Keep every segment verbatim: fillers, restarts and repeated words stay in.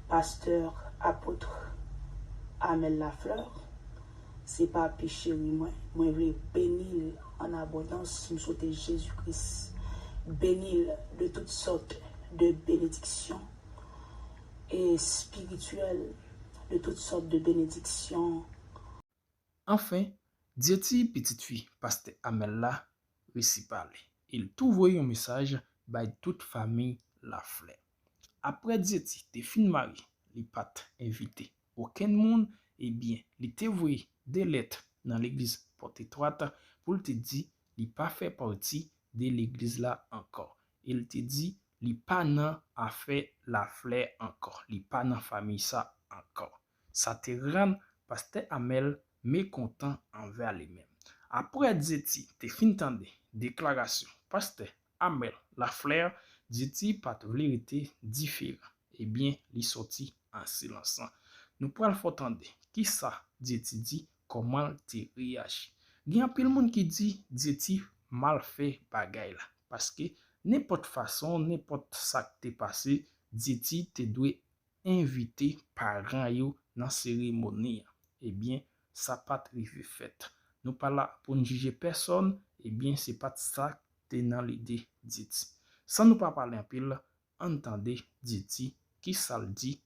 Pastè, apot Amel Lafleur, se papi cheri mwen. Mwen vle beni l an abondans. M swete Jezi Kris beni l de tout sòt de benediksyon espirityèl, de tout sòt de benediksyon. Anfen, Dieuty, pitit fi pastè Amel la, resi pale. E l tou voye yon mesaj bay tout fanmi Laflè. Apre Dieuty te fin marye, li pa t envite okenn moun, ebyen, li te voye de lèt nan legliz Pòtetwat pou l te di li pa fè pati de legliz la ankò. E l te di li pa nan afè Laflè ankò, li pa nan fanmi sa ankò. Sa te rann pastè Amel mekontan anvè li menm. Apre Dieuty te fin tande deklarasyon pastè Amel Lafleur, Dieuty pa t vle rete diferan. Ebyen, li sòti an silans. Nou pral fè w tande kisa Dieuty di, kòman l te reyaji. Gen anpil moun ki di Dieuty mal fè bagay la, paske nenpòt fason, nenpòt sa k te pase, Dieuty te dwe envite paran yo nan seremoni an. Ebyen, sa pa t rive fèt. Nou pa la pou n jije pèsòn, ebyen, se pa t sa k te nan lide Dieuty. San nou pa pale anpil, ann tande Dieuty kisa l di,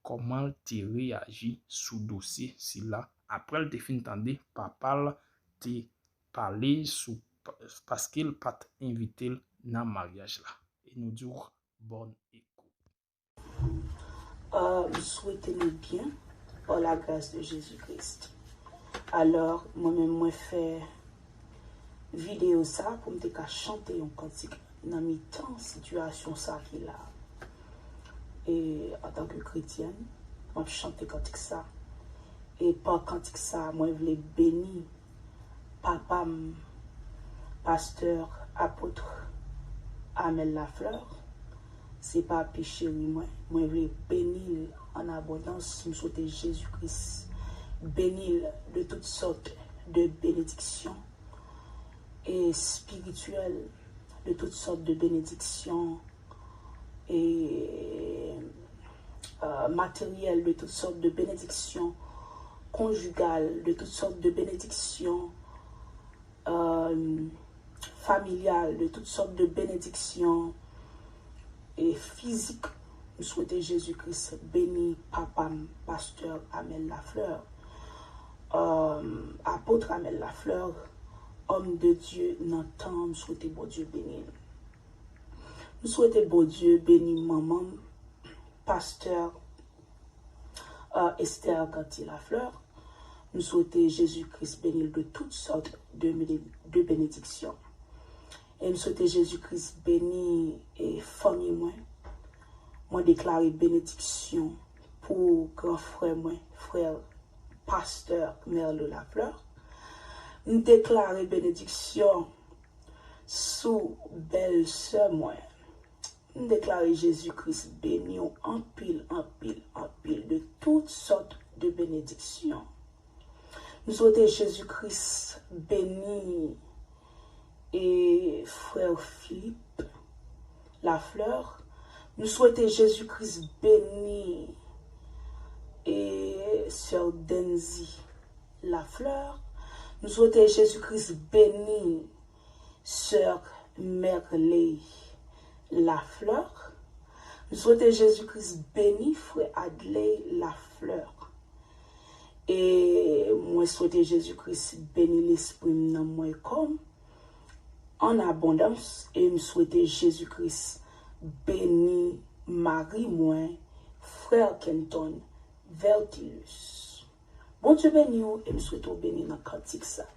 kòman l te reyaji sou dosye sila, apre l te fin tande papa l te pale sou, paske l pa t envite l nan maryaj la. E nou di w bòn ekout. Euh, m swete nou byen, par la grâce de Jésus-Christ. Alò, mwen menm, mwen fè videyo sa pou m te ka chante yon kantik nan mitan sitiyasyon sa ki la. E antanke kretyèn, m ap chante kantik sa. E pa kantik sa, mwen vle beni papa m, pastè, apot Amel Lafleur, se papi cheri mwen. Mwen vle beni l an abondans. M swete Jezi Kris beni l de tout sòt de benediksyon espirityèl, de tout sòt de benediksyon e euh, materyèl, de tout sòt de benediksyon konjigal, de tout sòt de benediksyon euh, familyal, de tout sòt de benediksyon e fizik. M swete Jezi Kris beni papa m, pastè Amel Lafleur, euh, apot Amel Lafleur, homme de Dieu nan tan an, m swete Bondye beni l. M swete Bondye beni manman m, pastè euh, Esther Gantier Lafleur. M swete Jezi Kris beni l de tout sòt de, de benediksyon. E m swete Jezi Kris beni e fanmi mwen. Mwen deklare benediksyon pou gran frè mwen, frè pastè Merlo Lafleur. M deklare benediksyon sou bèl sè mwen. M deklare Jezi Kris beni w anpil, anpil, anpil de tout sòt de benediksyon. M swete Jezi Kris beni e frè Philippe Lafleur. M swete Jezi Kris beni e sè Denzy Lafleur. M swete Jezi Kris beni sè Merley Lafleur. M swete Jezi Kris beni frè Adley Lafleur. E mwen swete Jezi Kris beni lespri m, nanm mwen, kò m an abondans. E m swete Jezi Kris beni mari mwen, frè Kenton Vertilus. Bondye beni w e m swete w beni nan kantik sa.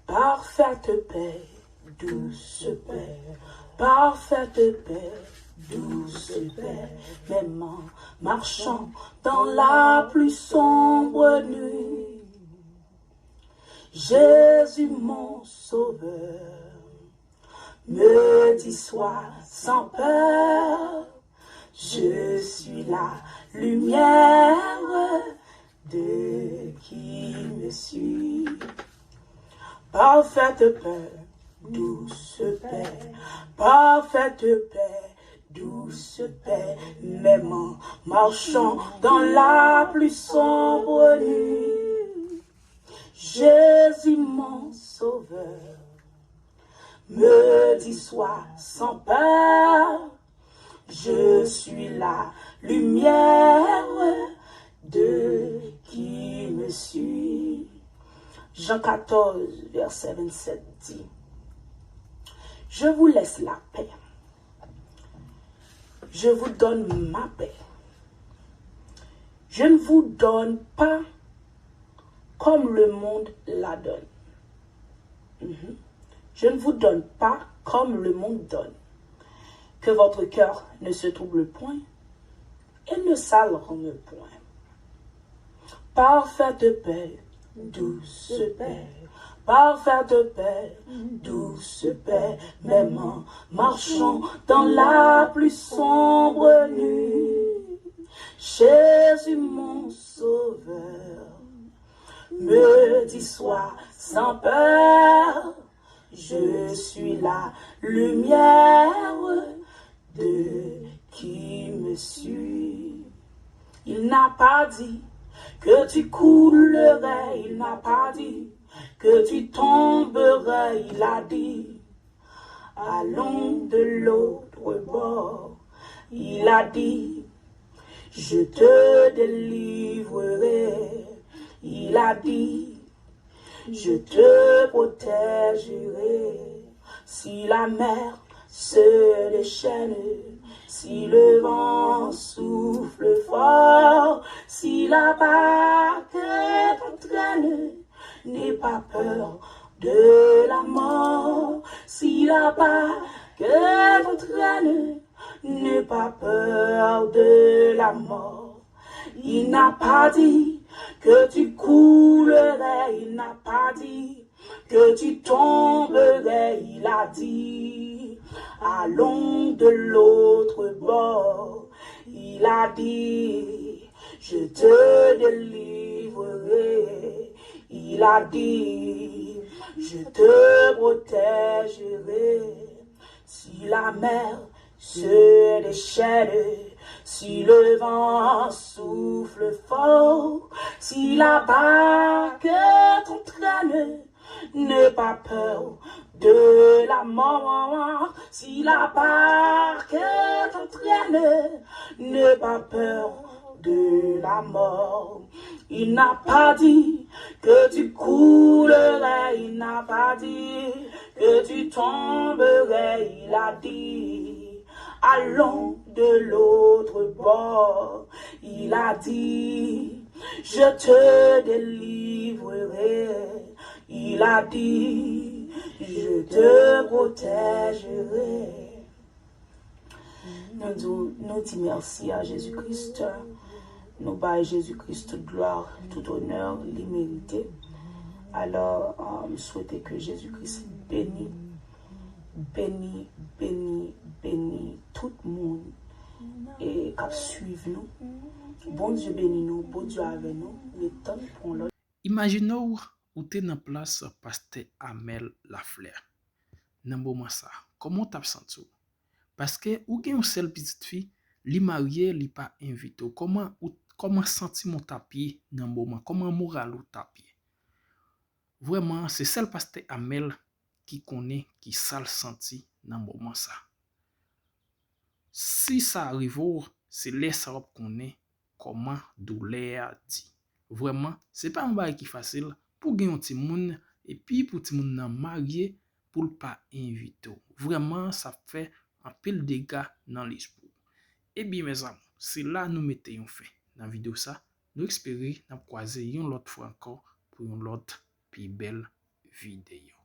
Parfaite paix, douce paix, parfaite paix, douce paix, même en marchant dans la plus sombre nuit, Jésus mon sauveur me dit sois sans peur, je suis la lumière de qui me suit. Parfaite paix, douce paix, parfaite paix, douce se perd, même en marchant dans la plus sombre nuit. Jésus, mon sauveur, me dit: sois sans peur, je suis la lumière de qui me suit. Jean quatorze, verset vingt-sept dit: Je vous laisse la paix. Je vous donne ma paix. Je ne vous donne pas comme le monde la donne. Mhm. Je ne vous donne pas comme le monde donne. Que votre cœur ne se trouble point et ne s'alarme point. Parfaite paix, douce paix, parfaite paix, douce paix, même en marchant dans la plus sombre nuit. Jésus, mon sauveur, me dit: sois sans peur, je suis la lumière de qui me suit. Il n'a pas dit que tu coulerais, il n'a pas dit que tu tomberais, il a dit: allons de l'autre bord. Il a dit: je te délivrerai. Il a dit: je te protégerai. Si la mer se déchaîne, si le vent souffle fort, si la barque t'entraîne, n'aie pas peur de la mort. Si la barque t'entraîne, n'aie pas peur de la mort. Il n'a pas dit que tu coulerais, il n'a pas dit que tu tomberais, il a dit: allons de l'autre bord. Il a dit: je te délivrerai. Il a dit: je te protégerai. Si la mer se déchaîne, si le vent souffle fort, si la barque t'entraîne, n'aie pas peur de la mort. Si la barque t'entraîne, n'aie pas peur de la mort. Il n'a pas dit que tu coulerais, il n'a pas dit que tu tomberais, il a dit: allons de l'autre bord. Il a dit: je te délivrerai. Il a dit: je te protégerai. Nou di, nou di mèsi a Jezi Kris. Nou bay Jezi Kris tout glwa, tout onè li merite. Alò, euh, m swete ke Jezi Kris beni, beni, beni, beni tout moun e k ap swiv nou. Bondye beni nou, Bondye avè nou. Ret tann pou yon lòt. Imajine w, ou te nan plas pastè Amel Laflè nan moman sa. Kòman w t ap santi w? Paske ou gen yon sèl pitit fi, li marye, li pa envite w. Kòman ou, kòman santiman w t ap ye nan moman? Kòman moral ou t ap ye? Vrèman, se sèl pastè Amel ki konnen ki sa l santi nan moman sa. Si sa rive w, se lè sa w ap konnen kòman doulè a di. Vrèman, se pa yon bagay ki fasil pou gen yon timoun, epi pou timoun nan marye, pou l pa envite w. Vrèman, sa ap fè anpil dega nan lespri w. Ebyen, mezanmi, se la nou mete yon fen nan videyo sa. Nou espere n ap kwaze yon lòt fwa ankò pou yon lòt pi bèl videyo.